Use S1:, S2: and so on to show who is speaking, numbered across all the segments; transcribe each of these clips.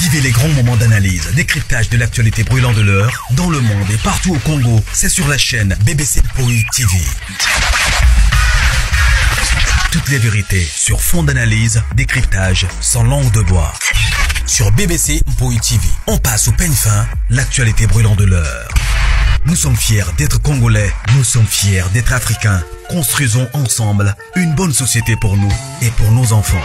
S1: Vivez les grands moments d'analyse, décryptage de l'actualité brûlante de l'heure, dans le monde et partout au Congo. C'est sur la chaîne BBC Poi TV. Toutes les vérités sur fond d'analyse, décryptage, sans langue de bois. Sur BBC Mpoi TV, on passe au peigne fin l'actualité brûlante de l'heure. Nous sommes fiers d'être Congolais, nous sommes fiers d'être Africains. Construisons ensemble une bonne société pour nous et pour nos enfants.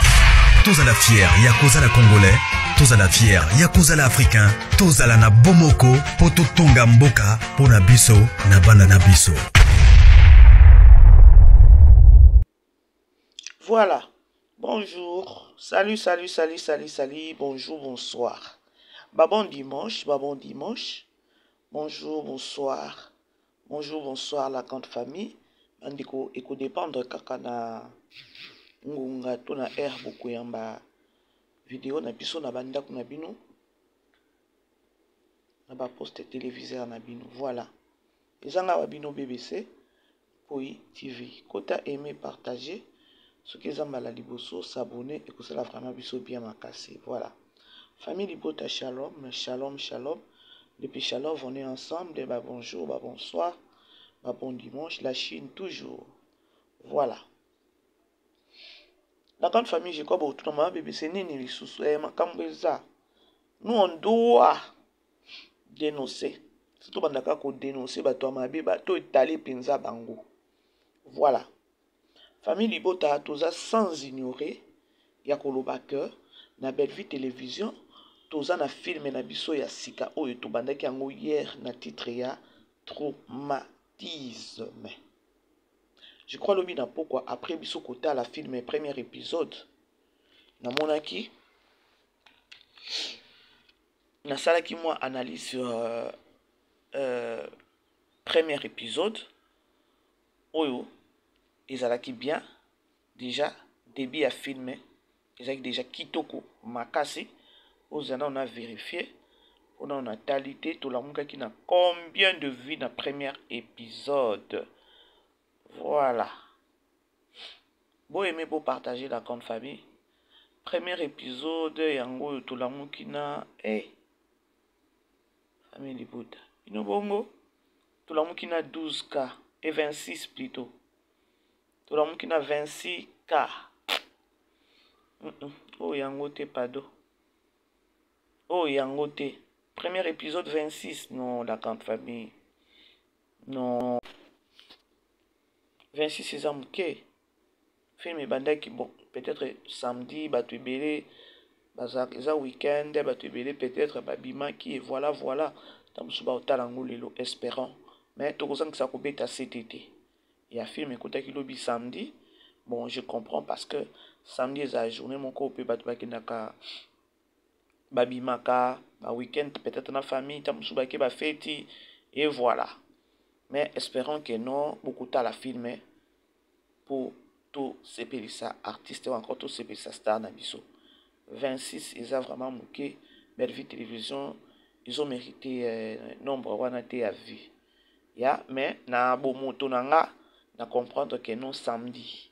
S1: Tozala fier ya kozala Congolais, tozala fier ya kozala Africain, tozala na bomoko po totonga mboka po na biso na bana na biso.
S2: Voilà. Bonjour. Salut, salut, salut, salut, salut. Bonjour, bonsoir. Bah bon dimanche, bah bon dimanche. Bonjour, bonsoir. Bonjour, bonsoir la grande famille. Bandeko ekodépendre kaka na ngonga to na heure bokoyamba video na biso na bandako na bino na baposte téléviseur na bino. Voilà. Eza nga wa bino BBC Poi TV. Kota aimer, partager. Soki eza mbala liboso, s'abonner ekosala vraiment biso bien makasi. Voilà. Famille Libota, shalom, shalom, shalom. Depuis Shalom, on est ensemble. Bah, bonjour, bah, bonsoir, bah, bon dimanche. La Chine, toujours. Voilà. La grande famille, je crois, tout le monde, BBC, nini, lisusu, eh, makambo eza. Nous, on doit dénoncer. Surtout, bandaka ko dénoncer, bato ya mabe, bato etali penza bango. Voilà. Famille Libota, toza sans ignorer, ya koloba que, na Bellevue Télévision, toza na film na biso ya sika oyo tobandaki yango hier na titre ya Traumatisme. Je crois lobi na pokwa après biso kotala film premier épisode, namonaki nasalaki mwa analyse sur premier épisode oyo ezalaki bien. Déjà début ya film ezalaki déjà kitoko makasi. Ozana on a vérifié, on a talité, tolamukaki na combien de vues na premier épisode. Voilà. Bo aimer, bo partager la grande famille. Premier épisode yango tolamuki na famille Libota. Bino bongo tolamuki na 12K et 26 plutôt. Tolamuki na 26K. Oh yango te pado. Oh yango te. Premier épisode 26. Non, la grande famille. Non. 26 eza moke. Film ebandaki bon, peut-être samedi bato ebele bazalaka, eza week-end bato ebele peut-être babimaki et voilà, voilà. Ntango mosusu baotala yango lelo, espérant. Mais tokozangisa kobeta CTT. Ya film ekotaki lobi samedi. Bon, je comprends parce que samedi eza journée moko pe bato bakendaka babimaka ba week-end peut-être na famille, ntango mosusu bake ba feti et voilà. Mais espérons que non, bokotala film pour tosepelisa artiste ou encore tosepelisa star na biso. 26 eza vraiment moke. Bellevue Télévision, ils ont mérité nombre wana te ya vue. Ya, mais na bomoto na nga na comprendre que non, samedi.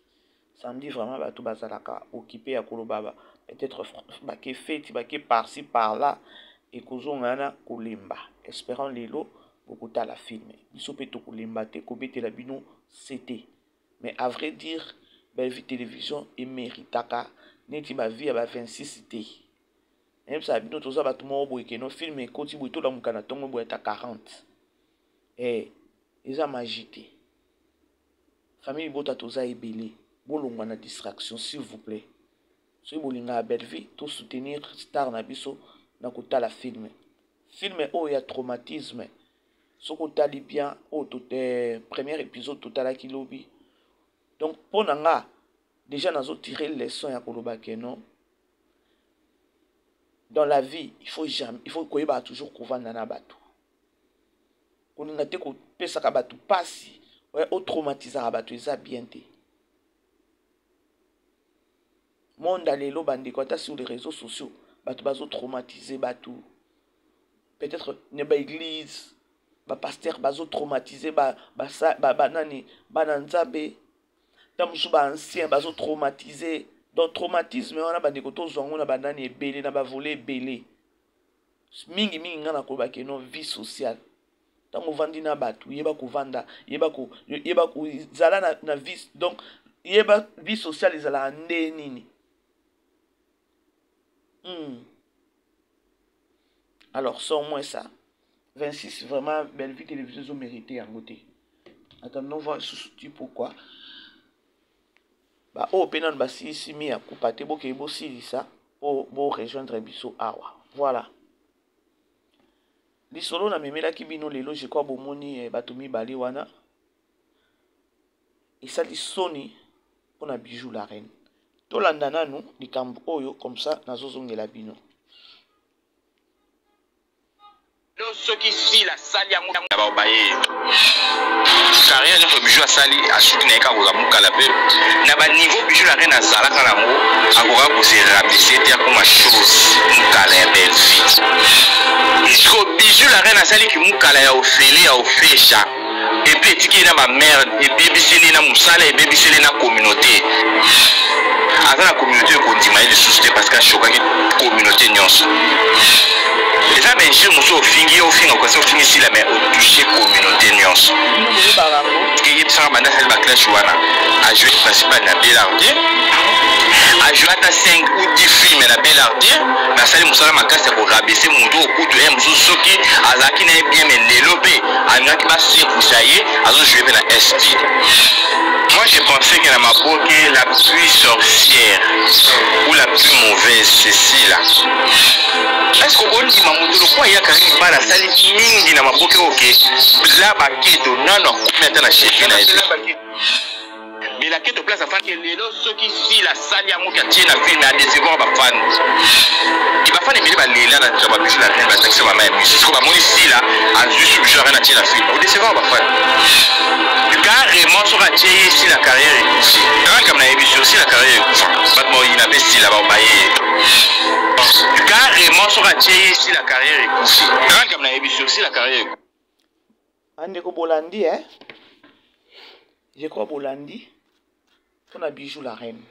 S2: Samedi vraiment bato bazalaka occupé ya koloba ba peut-être bake feti, bake par-ci par-là ekozonga na kolemba. Espérons lelo bokotala film. Biso pe tokolemba te kobetela bino CT. Mais à vrai dire, Bellevue Télévision eméritaka neti ba vie ya ba 26 te. Même ça bino toza bato moko boye ke no film ekoti boye tolamuka na ntongo boye ata 40. Eh, eza magie te. Famille Libota toza ebele, bolongwa na distraction s'il vous plaît. Soki bolingaka Bellevue, to soutenir star na biso na kotala film. Film oyo ya traumatisme. Soki otali bien oyo to premier épisode totalaki lobi. Donc mpo na nga déjà nazo tirer leçon ya koloba ke non, dans la vie il faut jamais, il faut koyeba toujours kovanda na bato. Kolinga te kopesaka bato pasi, ouais, otraumatisaka bato eza bien te. Monde lelo bandeko ata sur les réseaux sociaux bato bazo traumatiser bato. Peut-être ne ba église, ba pasteur bazo traumatiser ba, ba, sa, ba, ba nani, ba na nzambe. Ta mosusu ba ancien bazo traumatiser. Donc traumatisme wana bandeko tozwa yango na ba nani ebele, na ba volet ebele. Mingi mingi nga nakoloba ke non, vie sociale, ntango ovandi na bato, yeba kovanda, yeba ko yeba kozala na vie. Donc yeba vie sociale ezalaka nde nini. Alors sans moins ça, 26, vraiment, Bellevue Télévision ezomérite yango te. Attendons voir susu pourquoi baoyo mpe nano basilisi mi ya kupa te. Bokei bosilisa mpo borejoindre biso awa. Voilà lisolo namemelaki bino lelo. Je crois bomoni bato mibale wana esali soni mpona Bijou la Reine. Tolanda nanu likambo oyo, comme ça nazozongela bino.
S3: Soki Sila asali yango na baye carrière nyonso, Bijou asali, asuki na ye kaka kozwa mokala. Mpe na baniveau Bijou la Reine azalaka nango, akoka kose rabaisser te, akoma chose mokala ya Bellevue. Siko Bijou la Reine asaliki mokala ya ofele, ya ofesha, et puis etiki ye na bamerde, ebebiseli na mosala, ebebiseli na communauté. Aza na communauté ekondima ye lisusu te, parce que ashokaki communauté nyonso. Eza bainjure mosusu ofingi ye, ofinga okasi, ofingi Sila, mais otouche communauté nyonso. Eyebisaka banda asali baclash wana, ajoue principal na Belard te, ajoue ata 5 ou 10 filme na Belard te. Nasali mosala makasi ya korabaisser motu okutu ye mosusu. Soki azalaki na ye bien, mais lelo mpe alingaki basekusa ye, azojoue mpe na st. Moi, je pensais que na maboke, la plus sorcière ou la plus mauvaise, c'est Sila. Est ce que okondima moto lokola ya Karine Bala asali mingi na maboke, oke la baketo nano akomi ata na chevi na ye te? Belaketo place afandi lelo, soki Sila asali yango ki atie na filme, adecevoir bafani. Bafani ebele balela na nzaba Bijou la Reine, batakisa mama ya miso. Siko bamoni Sila azwi su Bijou la Reine atie na filme, odecevoir bafani carrément. Soki atie ye Sila, carrière ekufi. Kaka nayebi sur Sila, carrière ekufa, bato baoyina mpe Sila baobaye carrément. Soki atie ye Sila, carrière ekufi. Kaka nayebi sur Sila, carrière ekufi.
S2: Bandeko, bolandi, eh? Je crois bolandi mpona Bijou la Reine.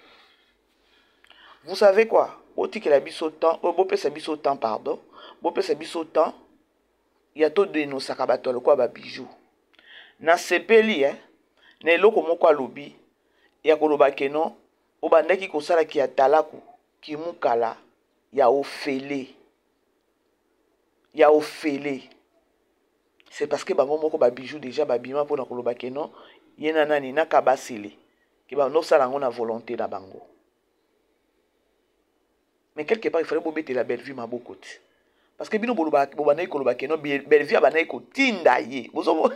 S2: Vous savez quoi? Botikela biso temps, oh, bopesa biso temps, pardon, bopesa biso temps ya todenosaka bato ya lokola babijou. Nasepeli, eh? Na eloko moko alobi ya koloba ke non, obandaki kosalaki ya talaku kimukala ya ofele, ya ofele. C'est parce que bango moko babijou déjà babima mpona koloba ke non, ye na nani na Kabasele ke bandosala yango na volonté na bango. Mais quelque part, il fallait bobetela Bellevue maboko te, parce que bino bobandaki koloba ke non, Bellevue abandaki kotinda ye. Bozo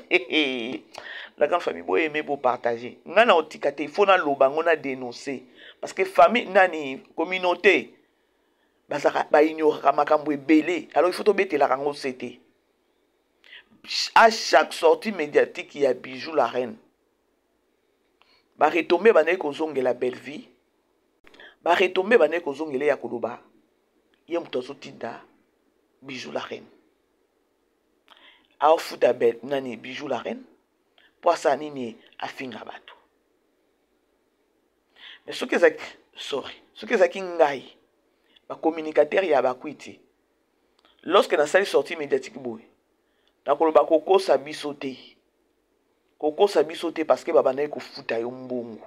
S2: la grande famille, boyeme, bopartage. Ngai na otika te, il faut naloba yango, na dénoncer, parce que famille nani, communauté bazalaka baignoraka makambo ebele. Alors il faut tobetelaka yango se te. À chaque sortie médiatique ya Bijou la Reine, baretombe bandaki kozongela Bellevue, baretombe bandaki kozongela ya koloba ye moto azotinda Bijou la Reine, aofuta bel nani Bijou la Reine mpo asala nini? Afinga bato. Mais soki ezalaki, sorry, soki ezalaki ngai, bacommunicateur ya bakwiti, lorsque nasali sortie médiatique boye, nakoloba kokosa biso te, kokosa biso te, parce que babandaki kofuta yo mbongo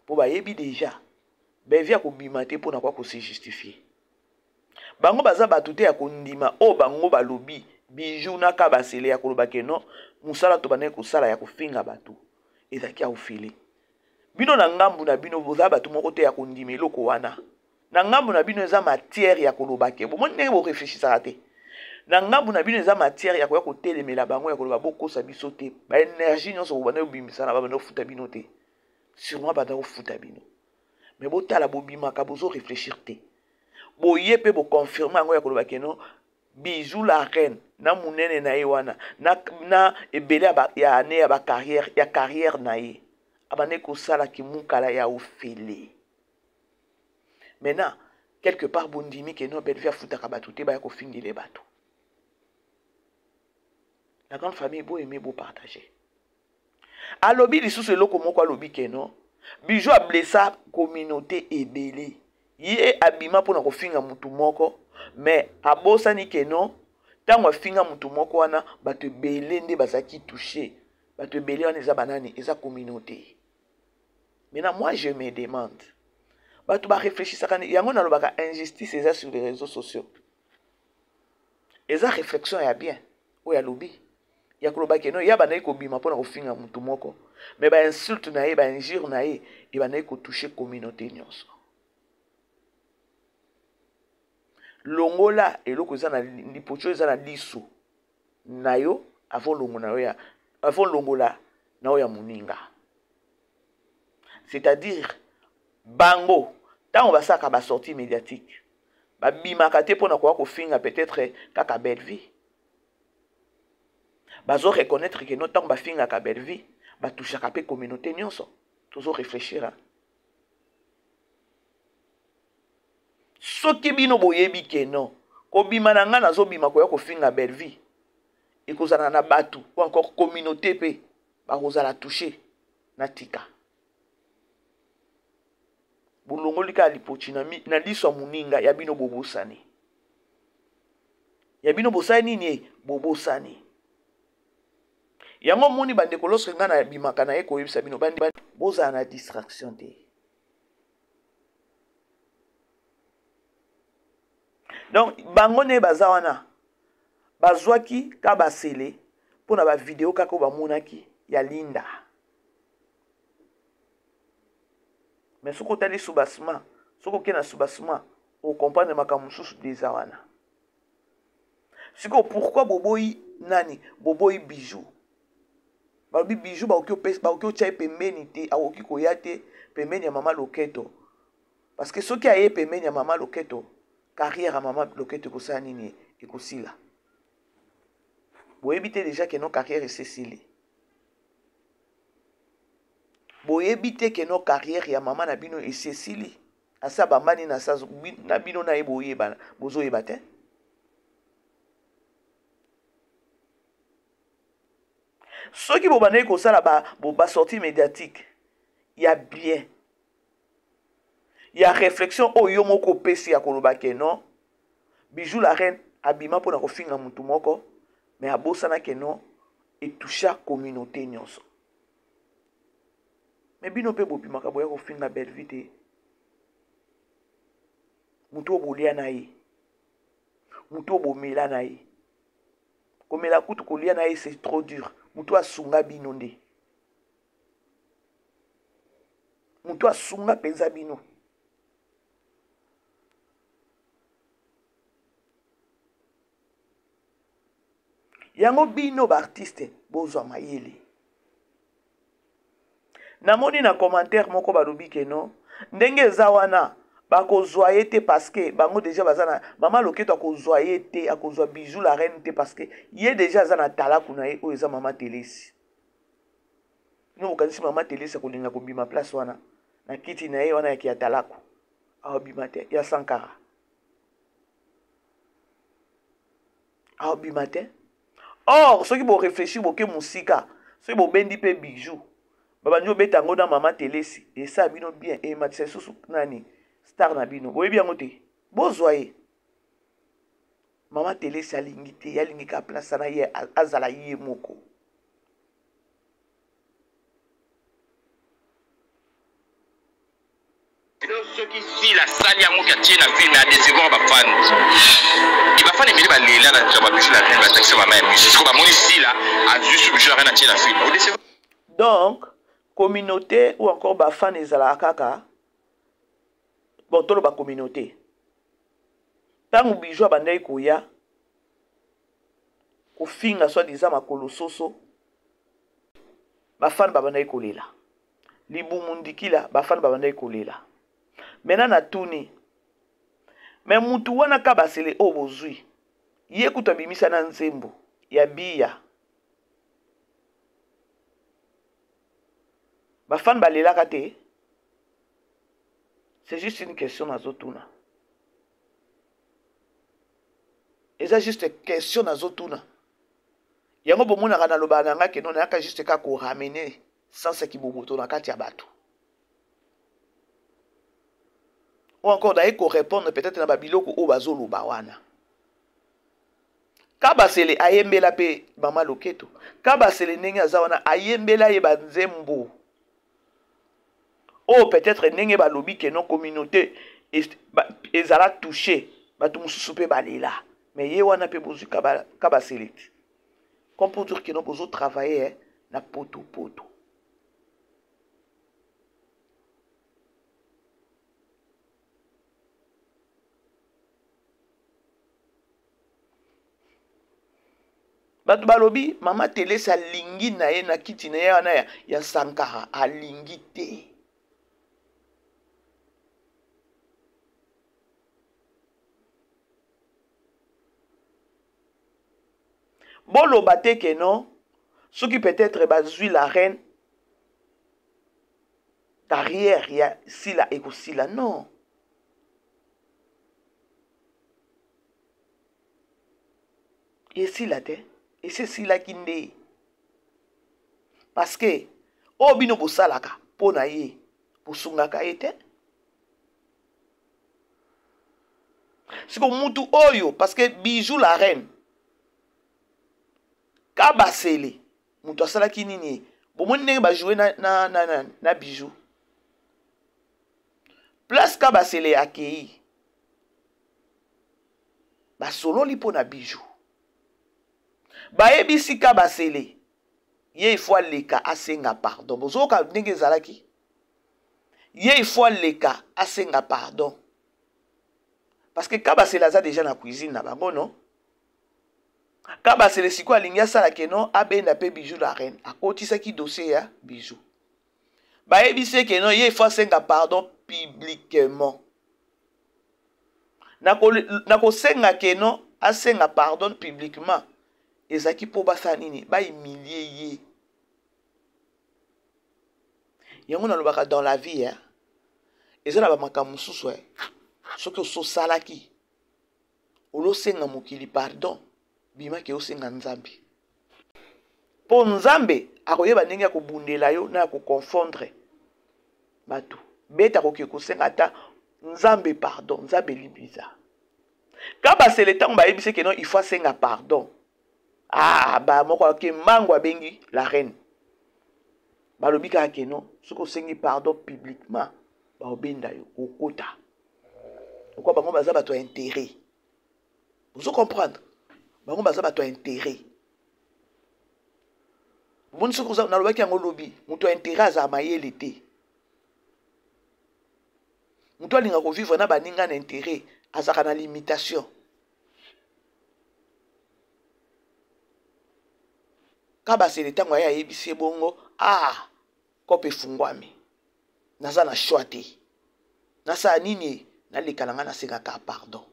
S2: mpo bayebi déjà Bellevue akobima te mpona kwa kose justifier. Bango baza bato te ya kondima oyo bango balobi. Bijou na Kabasele ya koloba ke non, mosala tobandaki kosala ya kofinga bato ezalaki ya ofele. Bino na ngambu na bino, boza bato moko te ya kondima eloko wana. Na ngambu na bino eza matière ya koloba ke bomoni ndenge boreflechisaka te. Na ngambu na bino eza matière ya koya kotelemela bango, ya koloba bokosa biso te. Baénergie nyonso bobanda kobimisa na babanda kofuta bino te, sûrement banda kofuta bino. Mais botala, bobimaka, bozo réfléchir te. Boye mpe boconfirme yango ya koloba ke non, Bijou la Reine na monene na ye wana na ebele ya ane ya bacarrière, ya carrière na ye, abandaki kosala kimukala ya ofele. Maintenant, quelque part, bondimi ke non, Bellevue afutaka bato te baya kofingele bato. La grande famille, boyeme, bopartage. Alobi lisusu eloko moko, alobi ke non, Bijou ablessa communauté ebele. Ye abima mpona kofinga mutu moko. Mais abosani ke non, ntango afinga motu moko wana, bato ebele nde bazalaki touche. Bato ebele wana eza banani? Eza communauté. Maintenant, moi je me demande, bato bareflechisaka yango, nalobaka injustice eza sur les réseaux sociaux. Eza réflexion ya bien oyo alobi ya koloba ke non, ya bandaki kobima mpona kofinga motu moko, mais bainsulte na ye, bainjure na ye ebandaki kotouche communauté nyonso. Longola eloko eza na lipocho, eza na liso na yo avant longola yo ya, avant longola na oyo ya moninga. C'est-à-dire bango ntango basalaka basortie médiatique, babimaka te mpona koya kofinga peut-être kaka Belle Vie. Bazo reconnaître ke no, ntango bafingaka Belle Vie, batouchaka mpe communauté nyonso. Tozo réfléchir, hein? Soki bino boyebi ke non, kobima na ngai, nazobima koya kofinga Belle Vie, ekozala na bato ou encore communauté mpe bakozala touche, natika. Bolongoli kaka lipochi na liso ya moninga, ya bino bobosani. Ya bino bosali nini? E bobosani yango. Omoni bandeko, lorsque ngai nabimaka na ye koyebisa bino, bozala na distraction te. Donc bango nde baza wana, bazwaki ka basele mpona bavideo kaka oyo bamonaki ya Linda. Mais soki otali soubassement, soki okei na soubassement, okomprendre makambo mosusu deza wana. Sikoyo pourquoi boboyi nani? Boboyi Bijou. Balobi Bijou bakoki otya ye pembeni te, akoki koya te pembeni ya mama Loketo, parce que soki aye pembeni ya mama Loketo, carrière ya mama Loketo ekosala nini? Ekosila. Boyebi te déjà ke no, carrière esesili. Boyebi te ke no, carrière ya mama na bino esi esili, asa bambani na sa na bino na ye, boyebana, bozoyeba te. Soki bobandaki kosala basortie ba médiatique ya bien, ya réflexion oyo yo moko opesi ya koloba ke non, Bijou la reine abima mpona kofinga motu moko, mais abosana ke non, etoucha communauté nyonso. Mais bino mpe bobimaka boya kofinga Bellevue te, motu oyo bolia na ye, motu oyo bomela na ye, komela kutu, kolia na ye c'est trop dur. Motu asunga bino nde motu asunga mpenza bino. Yango bino baartiste bozwa mayele. Namoni na commentaire moko balobi ke non, ndenge eza wana bakozwa ye te, parce que bango déjà baza na mama Loketo. Akozwa ye te, akozwa Bijou la reine te, parce que ye déjà aza na talaku na ye oyo eza mama Telesi. Bino bokanisi mama Telesi akolinga kobima place wana na kiti na ye wana yaki ya talaku? Aobima te. Ya Sankara aobima te. Or soki boréfléchir, boke mosika, soki bobendi mpe Bijou, babandi obeta yango na mama Telesi, esala bino bien, ematisa lisusu nani, star na bino. Boyebi yango te, bozwa ye. Mama Telesi alingi te, alingi ka place na ye, azala ye moko.
S3: Soki Sila asali yango ke atie na film, adecevoir bafani e bafani ebele balela na likambo ya Bijou la reine, batakisa mama ya misu. Siko bamoni Sila azwi su Bijou la reine atie na film, odecevoir.
S2: Donc communauté ou encore bafani ezalaka kaka bon, toloba communauté. Ntango Bijou abandaki koya kofinga soit disant makolo soso, bafani babandaki kolela. Libumu ndikila, bafani babandaki kolela. Maintenant natuni, me mutu wana ka basele oyo bozwi ye kutu abimisa na nzembo ya biya, bafani balelaka te? C'est juste une question nazotuna, eza juste question nazotuna. Yango bomonaka nalobaka na nga ke no, nayaka juste kaka koramener sens ya kibomoto na kati ya bato. Ou encore naye korépondre peut-être na babiloko oyo bazoloba wana. Kabasele ayembela mpe mama loketo. Kabasele ndenge aza wana ayembela ye banzembo oyo peut-être ndenge balobi ke non communauté ezala touché, bato mosusu mpe balela, mais ye wana mpe bozwi Kabasele te, comme pour dire ke non, bozotravaille eh, na poto poto. Bato balobi mama Telesi alingi na ye na kiti na ye wana ya Sankara alingi te. Boloba te ke non, soki peut-être bazwi la reine, carrière ya Sila ekosila. Non, esila te, esi esilaki nde, parce que oyo bino bosalaka mpo na ye, bosungaka ye te. Siko mutu oyo, parce que Bijou la reine, Kabasele moto asalaki nini? Bomoni ndenge bajoue na Bijou, place Kabasele akei, basololi mpo na Bijou, bayebisi Kabasele ye ifo aleka asenga pardon. Bozoyoka ndenge ezalaki, ye ifo aleka asenga pardon, parce que Kabasele aza déjà na cuisine na bango. Non, Kabasele sikoyo alingi asala ke non, abenda mpe Bijou la reine, akotisaki dossier ya Bijou, bayebisi ye ke non, ye ifo asenga pardon publiquement. Na kosenga ke non, asenga pardon publiquement, ezalaki mpo basala nini? Bahumilie ye. Yango nalobaka, dans la vie, eh, eza na bamakambo mosusu, eh. Soki ososalaki, olosenga mokili pardon, bimaki osenga Nzambe, mpo Nzambe akoyeba ndenge ya kobundela yo na ya koconfondre bato. Beta koki kosenga ata Nzambe pardon, Nzambe limbisa. Kabasele, ntango bayebisi ke non, il faut asenga pardon, ah, ba moko ake mango abengi la reine, balobi kaka ke non, soki osengi pardon publiquement, baobenda yo okota. Okwa bango baza bato ya intérêt, ozo comprendre? Bango baza bato ya intérêt. Omoni, soki nalobaki yango lobi, moto ya intérêt azala mayele te. Moto alinga kovivre na baninga na intérêt azalaka na limitation. Kabasele, ntango aye ayebisi ye bongo, ah, kope efungwami, naza na choix te, nasala nini? Naleka na ngai, nasengaka pardon.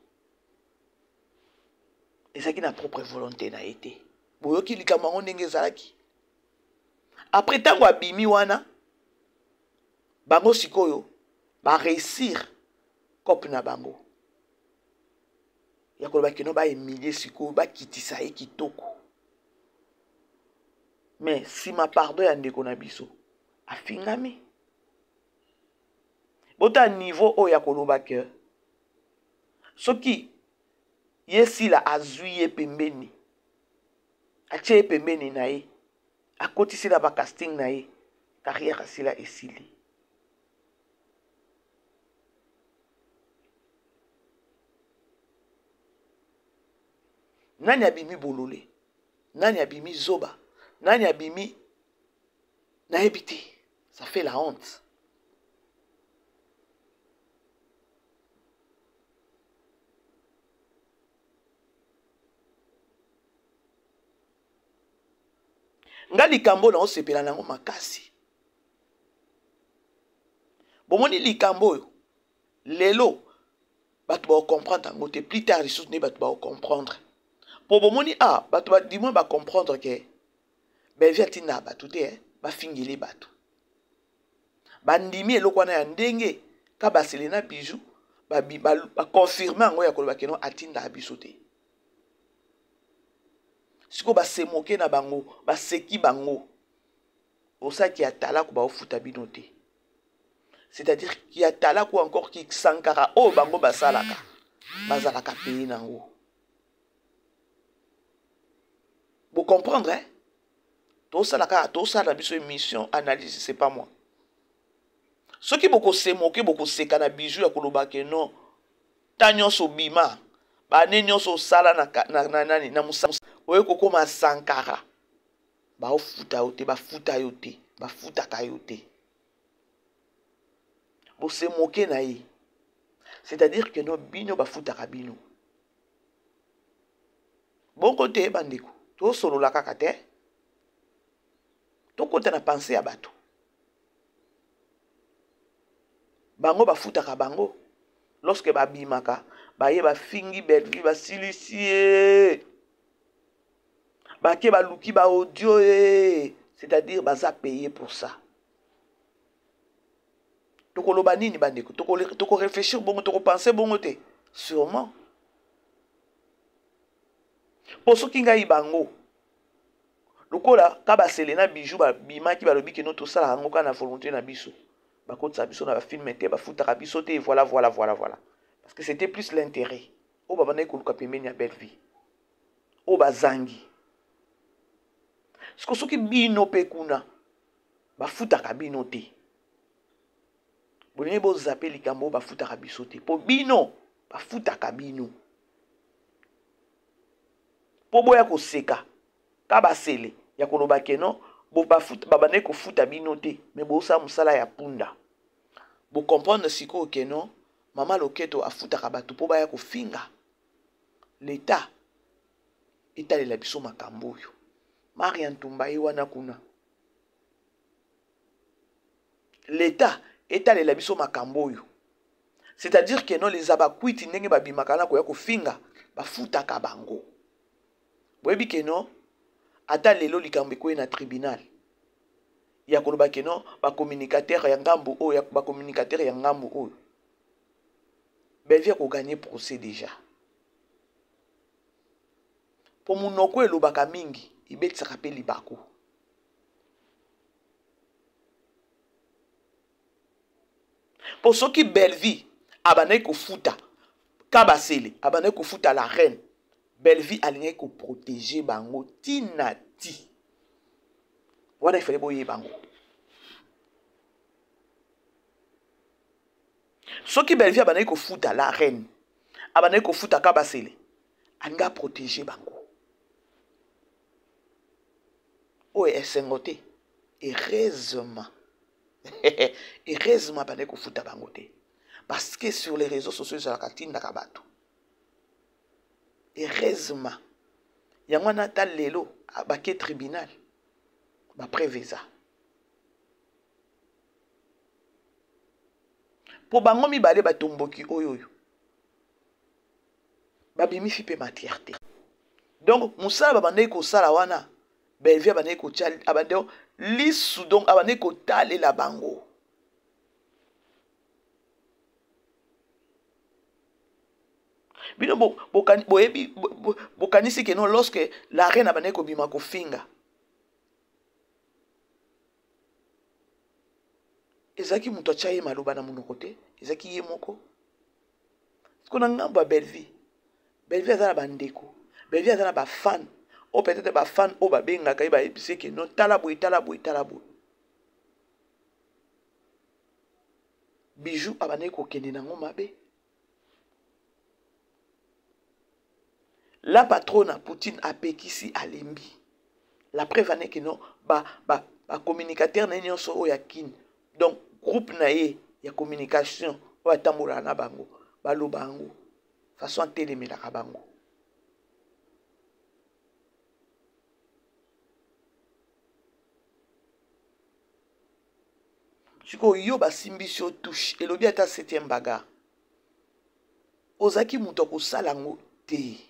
S2: Ezalaki na propre volonté na ye te. Boyoki likambo yango ndenge ezalaki. Après, ntango abimi wana, bango sikoyo baréussir cope na bango ya koloba kino bahumilie sikoyo, bakitisa ye kitoko. Mais nsima pardon ya ndeko na biso, afingami. Bota niveau oyo ya koloba ke soki ye Sila azwi ye pembeni, atie ye pembeni na ye, akotisi na bacasting na ye, carrière asila esili. Nani abimi bolole? Nani abimi zoba? Nani abimi? Nayebi te. Ça fait la honte. Nga likambo na osepela nango makasi, bomoni likambo oyo lelo bato bakocomprendre yango te, plus tard lisusu nde bato bakocomprendre. Mpo bomoni, ah, bato du moins bacomprendre ke Belvi atindaka bato te, eh, bafingeli bato, bandimi eloko wana ya ndenge Kabasele na Bijou baconfirme yango ya koloba keno atindaka biso te. Sikoyo basemoke na bango, baseki bango, osaki ya talaku, baofuta bino te. C'est-à-dire ki atalaku encore ki sankara oyo bango basalaka bazalaka paye nango. Bo comprendre hein? Tosala kaka tosala na biso émission analyse c'est pas moi. Soki bokosemoke bokoseka na bijou ya koloba ke non ta nyonso obima bane nyonso osala na, na, na, nani na mosala oye kokoma sankara baofuta yo te bafuta yo te bafutaka yo te bosemoke na ye c'est-à-dire que no bino bafutaka bino bongo te bandeko tosolola kaka te tokota na pense ya bato bango bafutaka bango lorsque babimaka baye bafingi bellevue basilisi ye bake baluki ba audio ye c'est-à-dire baza paye pour ça tokoloba nini bandeko tokoreflechir bongo tokopense bongo te sûrement mpo soki ngai bango lokola kabasele na bijou babimaki balobi keno tosalaka yango kaka na volonté na biso bakotisa biso na bafilme te bafutaka biso te voilà voilà voilà voilà parce que c'était plus l'intérêt oyo babandaki koluka pembeni ya belle vie oyo bazangi siko soki bino mpe kuna bafutaka bino te bolingi bozape likambo oyo bafutaka biso te mpo bino bafutaka bino mpo boya koseka kabasele ya koloba keno babandaki kofuta bino te me bosala mosala ya punda bocomprendre sikoyo keno mama loketo afutaka bato mpo baya kofinga leta etalela biso makambo oyo maria ntumba ye wana kuna leta etalela biso makambo oyo c'est-à-dire que non les abakwiti ndenge babimaka na koya kofinga bafutaka bango boyebi ke non ata lelo likambo ekoyi na tribunal ya koloba ke non bacommunicateur ya ngambo oyo bacommunicateur ya ngambo oyo Bellevue akoganye procès déjà mpo monoko elobaka mingi ebetisaka mpe libaku mpo soki Bellevue abandaki kofuta kabasele abandaki kofuta la reine Bellevue alingaki koprotege bango ntina ti wana ifale boyeba yango soki Bellevue abandaki kofuta la reine abandaki kofuta kabasele alingi aprotege bango oyo esengo te heureusement heureusement abandaki kofuta bango te parce que sur les réseaux sociaux ezalaka atindaka bato heureusement yango wana ata lelo bake tribunal bapreuve eza mpo bango mibale batomboki oyo oyo babimisi mpe matière te donc mosala babandaki kosala wana Bellevue abandaki kotya abandaki lisu donc abandaki kotalela bango bino boyebi bokanisi ke non lorsque la reine abandaki kobima kofinga ezalaki moto atya ye maloba na monoko te ezalaki ye moko siko na ngambo ya bellevue bellevue aza na bandeko bellevue aza na bafan oyo peut-être bafan oyo babengaka ye bayebisi eke no tala boye tala boye tala boye bijou abandaki kokende nango mabe La patrona Poutine apekisi alembi. La preuve en est que non ba ba ba communicateur na ye nyonso oyo ya kin donc groupe na ye ya communication oyo atambolaka na bango baloba yango façon atelemelaka bango. Sikoyo yo basimbisi yo touche elobi ata 7e bagarre. Ozalaki moto ya kosala yango te.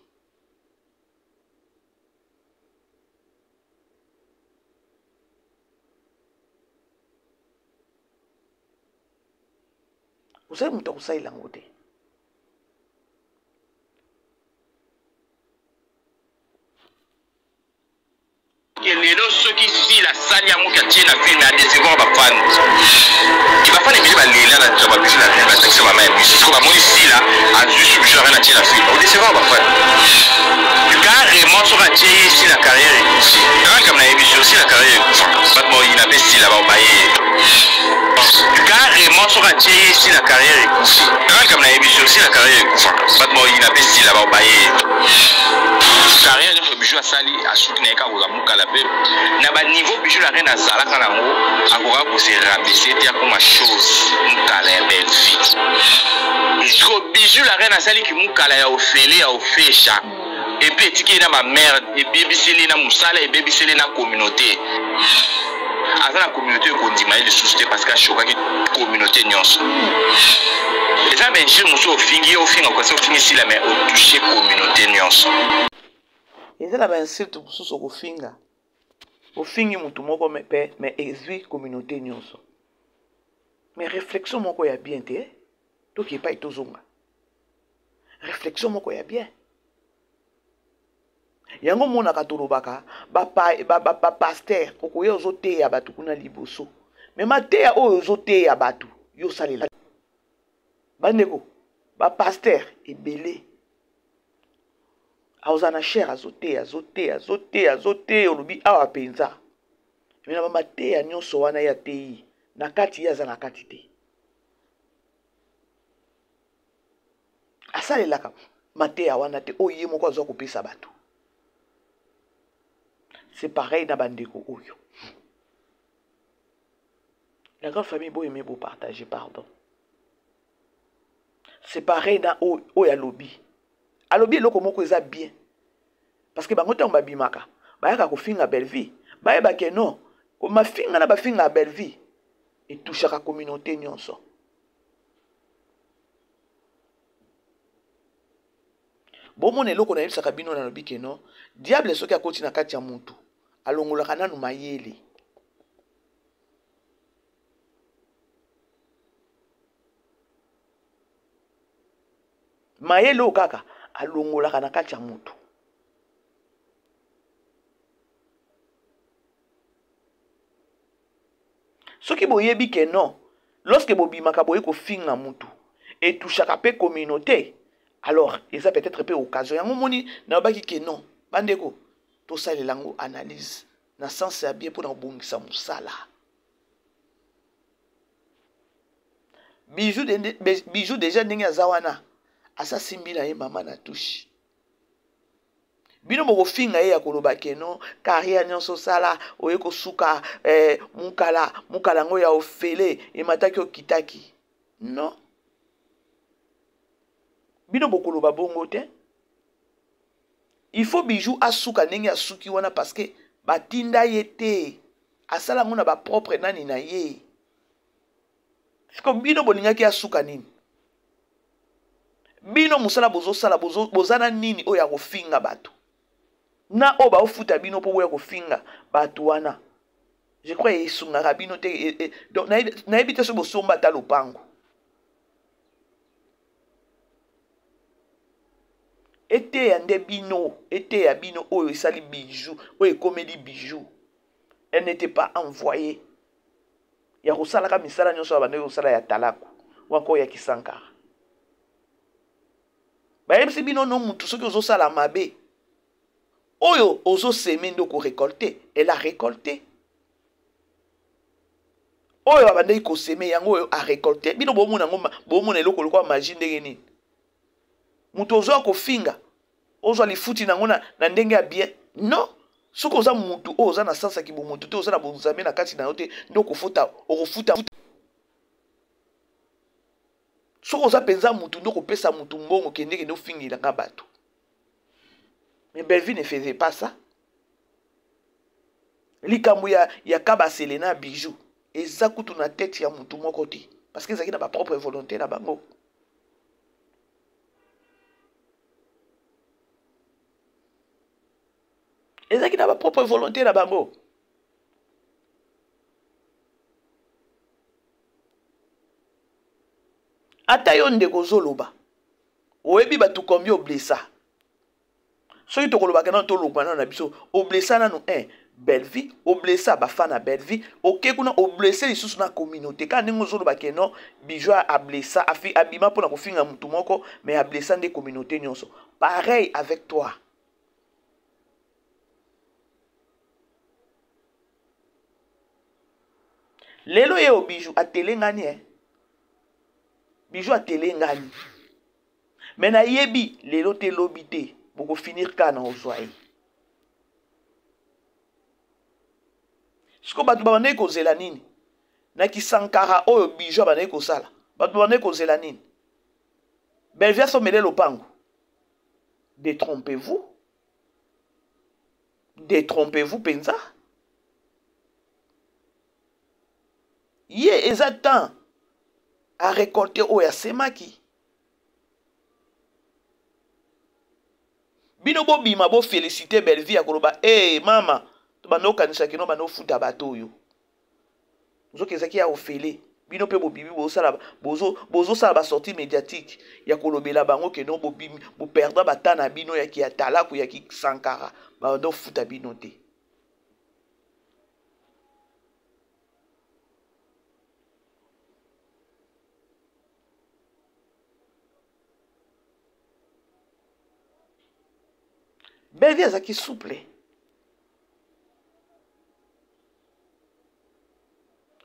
S2: Ozali moto ya kosalela yango te.
S3: Ke lelo soki Sila asali yango ke atie na film a decevoir ba fan. Ke ba fan ebele ba lela na ba bijoux la reine ba tangisa mama ya biso. Siko ba moni Sila azui su bijoux la reine atie na film. O decevoir ba fan. Carrément soki atie ye Sila carrière ekufi. Kaka likambo nayebi sur Sila carrière ekufa. Bato bakoyina pe Sila bakobaye ye. Carrément soki atie ye Sila carrière ekufi. Kaka likambo nayebi sur Sila carrière ekufa. Bato bakoyina pe Sila bakobaye ye. Carrière nyonso Bijou asali asuki na ye kaka kozala mukala pe na ba niveau Bijou la reine azalaka na yango akokaka ko se rabaisser te akoma chose mukala ya Bellevue. Sikoyo Bijou la reine asali ki mukala ya ofele ya ofesha et puis etiki ye na ba merde ebebiseli ye na musala ebebiseli ye na communaute. Aza na communaute ekondima ye lisusu te parce que ashokaki communaute nyonso. Eza ba injure mosusu ofingi ye ofinga kasi ofingi Sila mais otouche communaute nyonso.
S2: Eza na ba insulte mosusu okofinga ofingi motu moko mpe mais ezwi communauté nyonso. Mais réflexion moko ya bien te toki epai tozonga réflexion moko ya bien. Yango omonaka tolobaka ba pasteur okoya ozoteya bato kuna liboso, mais mateya oyo ozoteya bato yo osalela. Bandeko bapasteur ebele aoza na chaire, azoteya, azoteya, azoteya, azoteya, olobi awa mpenza mais na bamateya nyonso wana ye ateyi na kati, ye aza na kati te, asalelaka mateya wana te oyo ye moko azwa kopesa bato. C'est pareil na bandeko oyo. La grande famille, boyeme, bopartage, pardon. C'est pareil na oyo alobi, alobi eloko moko eza bien parce que bango ntango babimaka bayaka kofinga Bellevie, bayebake non, mafinga na bafinga ya Bellevie etouchaka communauté nyonso. Bomona eloko nayebisaka bino, nalobi ke non, diable soki akoti na kati ya mutu alongolaka nanu mayele. Mayele oyo kaka alongolaka na kati ya mutu. Soki boyebi ke non, lorsque bobimaka boye kofinga mutu etouchaka mpe communauté, alors eza peut-être mpe occasion yango. Moni nayobaki ke non, bandeko, tosalela yango analyse na sens ya bien mpona kobongisa mosala. Bijou, Bijou déjà ndenge aza wana, asasimbi na ye mama na touche. Bino bokofinga ye ya koloba ke non, carrière nyonso osala oye kosuka mukala, mukala yango ya ofele emataki okitaki. Non, bino bokoloba bongo te. Il faut Bijou asuka ndenge asuki wana parce que batinda ye te, asala yango na bapropre nani na ye. Siko bino bolingaki asuka nini? Bino mosala bozosala, boza na nini oyo ya kofinga bato na oyo baofuta bino mpo boya kofinga bato wana? Je crois esungaka bino te. Donc nayebi te soki bosomba ata lopango. Eteya nde bino, eteya bino oyo esali Bijou, oyo ekomeli Bijou. Elle n'était pas envoyée ya kosalaka misala nyonso ya bandeki kosala ya talaku wanko ya kisankara. Bayebisi bino no, mutu soki ozosala mabe oyo ozosemer nde okorécolter. Elle a récolté oyo abandaki kosemer, yango oyo arécolter. Bino bomona yango, bomona eloko lokola magie. Ndenge nini moto ozwa kofinga ozwa lifuti nango na ndenge ya bien? Non, soki oza mutu oyo oza na sens ya kibomoto te, oza na bonzambe na kati na yo te, nde okofuta, okofuta. Soki oza mpenza mutu nde okopesa mutu mbongo, kende, kende ofingelanga bato. Mais Bellevue ne faisait pas ça. Likambo ya Kabasele na Bijou eza kutu na tete ya mutu moko te parce que ezalaki na bapropre volonté na bango. Ezalaki na bapropre volonté na bango. Ata yo ndeko ozoloba, oyebi bato combien oblessa. Soki tokolobaka nano, tolongwa nano na biso, oblessa nanu 1. Bellevue, oblessa bafan na Bellevue, oke kuna oblesse lisusu na communauté. Kaka ndenge ozoloba ke non, Bijou ablessa, afi abima mpona kofinga mutu moko, mais ablessa nde communauté nyonso. Pareil avec toi. Lelo ye o Bijou atelengani eh. Bijou atelengani. Mais nayebi lelo te lobi te, boko finir kaka na ozwa ye. Siko bato babandaki kozela nini na kisankara oyo Bijou abandaki kosala? Bato babandaki kozela nini? Bellevue asomele lopango. Détrompez-vous, détrompez-vous mpenza. Ye eza temps a récolter oyo asemaki. Bino bobima bo féliciter Bellevue ya koloba hey, eh, mama tobanda okanisa kino banda ofuta bato oyo nzoki ezalaki ya ofele. Bino mpe bobimi bozosala bozo, bozosala basortie médiatique ya kolobela bango keno bobimi boperdre bata na bino ya kiatalaku ya kisankara banda ofuta bino te. Bellevue azalaki souple.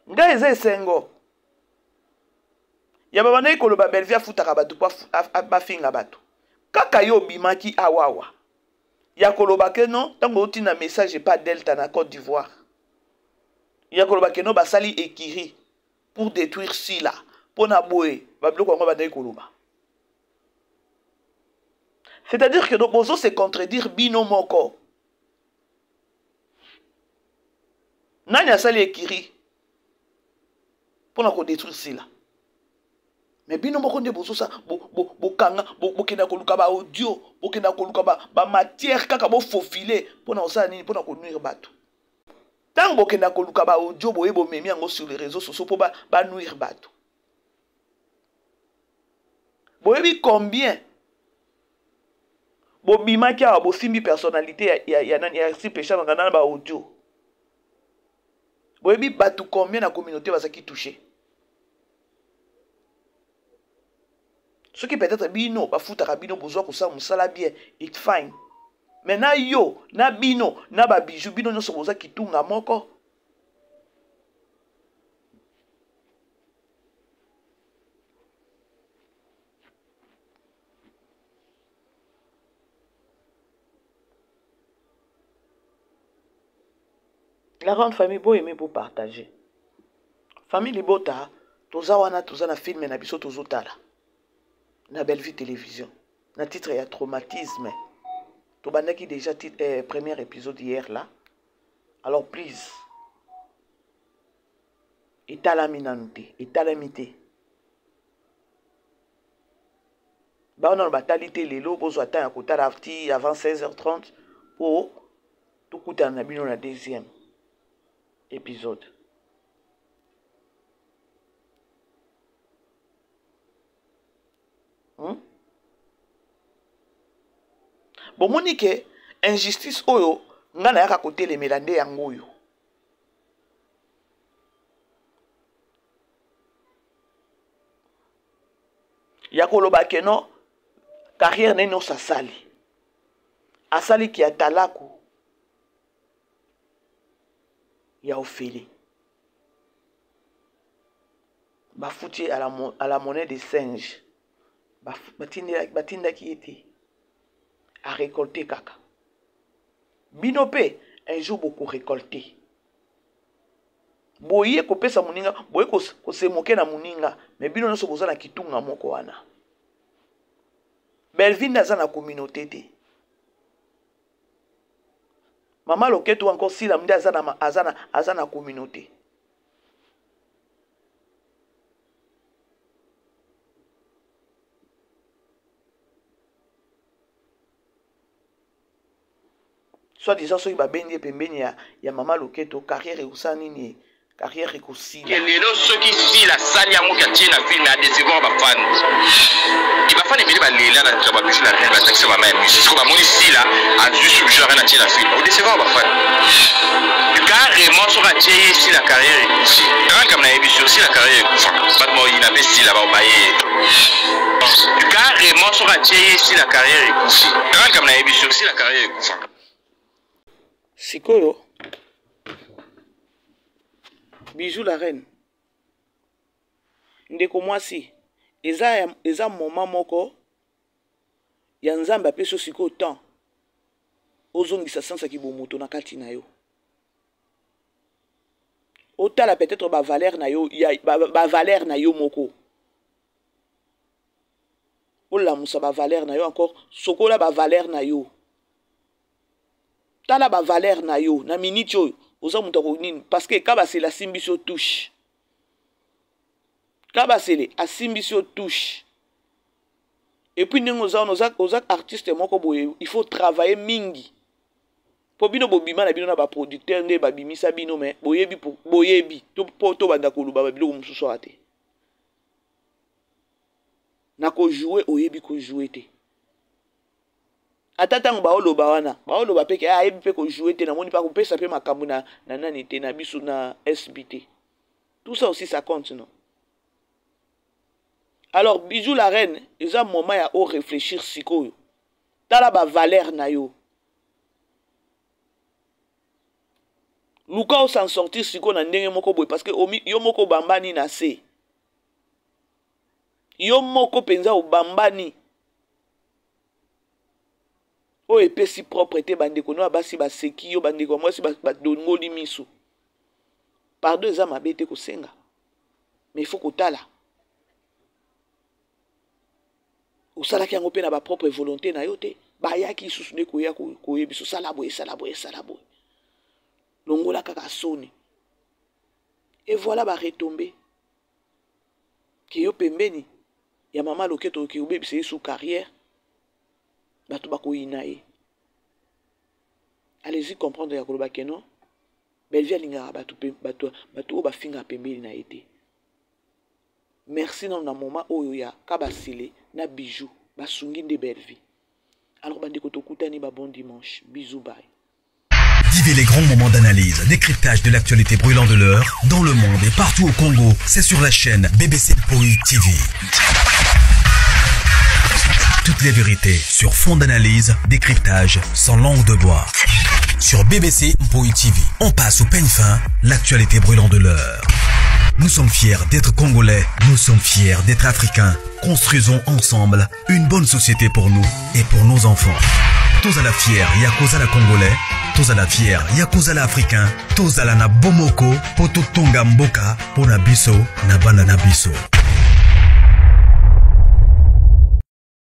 S2: Ngai eza esengo ya babandaki koloba Bellevue afutaka bato mpo bafinga bato. Kaka yo obimaki awawa ya koloba ke non, ntango otinda message epa Delta na Côte d'Ivoire ya koloba ke non basali écurie pour détruire Sila mpo na boye babiloko yango bandaki koloba. C'est-à-dire que bozo se contredire bino moko. Nani asali écurie mpo na kodétruire Sila? Mais bino moko nde bozosa bokanga, bokenda koluka ba audio, bokenda koluka ba matière kaka bofofile mpo na kosala nini? Mpo na konuire bato. Ntango bokenda koluka ba audio boye bomemi yango sur les réseaux sociaux mpo banuire bato. Boyebi combien bobimaki awa bosimbi personnalité ya nani ya RC Peshanga na ba audio. Boyebi bato combien na communauté bazalaki touché. Soki peut-être bino bafutaka bino bozwa kosala mosala bien, it's fine. Mais na yo, na bino, na ba bijou, bino nyonso boza kitunga moko. La grande famille, bo aimer, bo partager. Famille Libota, toza wana, toza na film na biso tozotala na Bellevue Télévision na titre ya traumatisme. Tobandaki déjà titre, premier épisode hier là. Alors please, etalami nanu te, etalami te. Baona batali te lelo, bozwa temps ya kotala ti avant 16h30 po tokutana na bino na deuxième épisode. Bomoni ke injustice oyo nga nayaka kotelemela nde yango oyo. Ya koloba ke non, carrière ne nyonso asali. Asali ki atalaku ya ofele. Bafuti à la monnaie des singes. Batindaki ye te. A récolter kaka. Bino pe un jour boko récolter. Boye kopesa moninga, boye kosemoke na moninga, mais bino nyonso boza na kitunga moko wana. Bellevue aza na communauté te. Mama Loketo encore Sila nde aza na communauté. Soit disant soki babendi ye pembeni ya mama Loketo, carrière ekosala nini? Carrière ekosila.
S3: Lelo soki Sila asali yango ke atie na film a decevoir ba fans. Et ba fans ebele balela na ba Bijou la reine batakisa ba mayi misu. Siko bamoni Sila azui su Bijou la reine atie na film. O decevoir ba fans. Carrément soki atie ye Sila carrière ekufi. Kaka likambo nayebi sur Sila carrière ekufa. Bato baoyina mpe Sila baobaye ye. Carrément soki atie ye Sila carrière ekufi. Kaka likambo nayebi sur Sila carrière ekufa.
S2: Sikoyo Bijou la reine ndeko mwasi eza eza moment moko ya nzambe apesi yo sikoyo temps ozongisa sens ya kibomoto na kati na yo otala peut-être ba valeur na yo ya ba, ba valeur na yo moko olamusa ba valeur na yo encore sokola ba valeur na yo tala ba valeur na yo na minute oyo oza moto ya nini parce que kabasele asimbisi yo touche kabasele asimbisi yo touche epuis ndenge oza wana oza, oza artiste moko boye il faut travailler mingi mpo bino bobima na bino na baproducteur nde babimisa bino me boyebi boyebi mpo tobanda koloba babiloko mosusu awa te na kojoue oyebi kojoue te ata ntango baoloba wana baoloba mpe ke ah, ayebi mpe kojoue te namoni mpe akopesa mpe makambo na, na nani te na biso na sb te tout ça aussi ça compte non alors bijou la reine eza moment ya o réfléchir sikoyo tala bavaleur na yo luka osan sortir sikoyo na ndenge moko boye parce que yo moko obambani na se yo moko mpenza obambani oyo epesi propre te bandeko no ya basi baseki yo bandeko ya mwasi badongoli miso pardon eza mabe te kosenga mais il faut kotala osalaki yango mpe na bapropre volonté na yo te bayaki lisusu nde koya koyebisa osala boye sala boye sala boye longola kaka soni et voilà baretombe ke yo pembeni ya mama loketo oke obebisa ye sous carrière bato bakoyina ye allez-y comprendre ya koloba ke non bellevie alingaka bato bato bato oyo bafingaka pembeni na ye te merci nano na moment oyo ya kabasele na bijou basungi nde bellevie alors bandeko tokutani ba bon dimanche bisous bye
S1: Vivez les grands moments d'analyse, décryptage de l'actualité brûlante de l'heure, dans le monde et partout au Congo. C'est sur la chaîne BBC Poi TV. Toutes les vérités sur fond d'analyse, décryptage, sans langue de bois. Sur BBC Mpoi TV, on passe au peigne fin l'actualité brûlante de l'heure. Nous sommes fiers d'être Congolais, nous sommes fiers d'être Africains. Construisons ensemble une bonne société pour nous et pour nos enfants. Tous à la fière, Yakoza la Congolais, tous à la fière, Yakoza la Africain, tous à la na Bomoko, Poto Tonga Mboka, Pona Biso, na Bana na Biso.